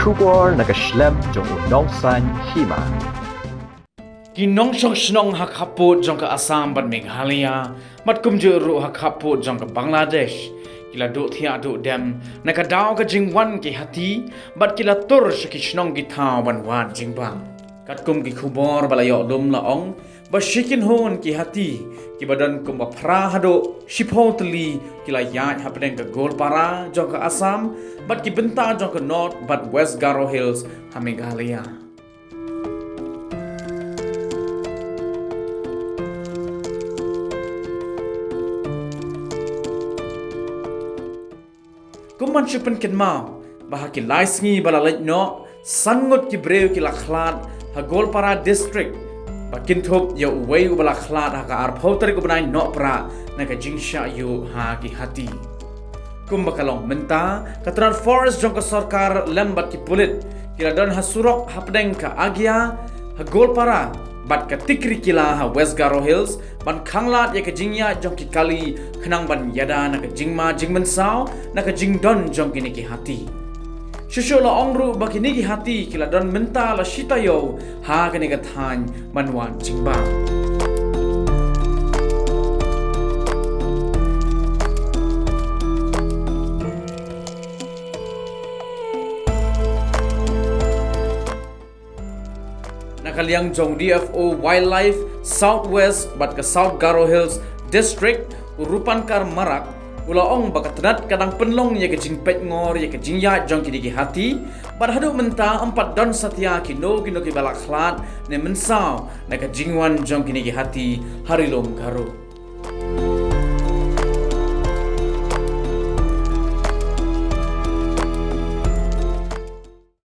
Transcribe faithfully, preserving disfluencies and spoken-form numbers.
Khubor na ka shlem jong u nongsan hima. Ki nongshong shnong ha khappud jong ka Assam bad Meghalaya, bad kumjuh ruh ha khappud jong ka Bangladesh, ki la duh thiah duh dem na ka daw ka jingwan ki hati, bad ki la tur sha ki shnong ki thaw ban wad jingbam. Katkum ki khubor ba la ïoh lum la ong, ba shi kynhun ki hati, ki ba don kumba phra haduh shiphew tylli, ki la ïaid hapdeng ka Goalpara jong ka Assam, bad ki bynta jong ka North bad West Garo Hills ha Meghalaya. Kum ban shu pynkynmaw, ba ha ki lai sngi ba la leit noh, san ngut ki briew ki la khlad ha Goalpara District, ba kynthup ïa uwei uba la khlad ha ka arphew tarik u bnai Nohprah na ka jingshah ïuh ha ki hati. Kumba ka long mynta, ka tnat forest jong ka sorkar lem bad ki pulit, ki la don ha surok hapdeng ka Agia ha Goalpara bad ka Tikrikilla ha West Garo Hills, ban khanglad ïa ka jingïaid jong ki kali, khnang ban ïada na ka jingma jingmynsaw na ka jingdon jong kine ki hati. Shuh shuh la ong ruh ba kine ki hati ki la don mynta la shi taïew ha kane ka thaiñ ban wad jingbam. Na ka liang jong D F O Wildlife South West bad ka South Garo Hills District, u Rupankar Marak, u la ong ba ka tnat ka dang pynlong ïa ka jingpeitngor ïa ka jingïaid jong kine ki hati, bad haduh mynta ym pat don satia kino kino ki ba la khlad ne mynsaw na ka jingwan jong kine ki hati ha Ri Lum Garo.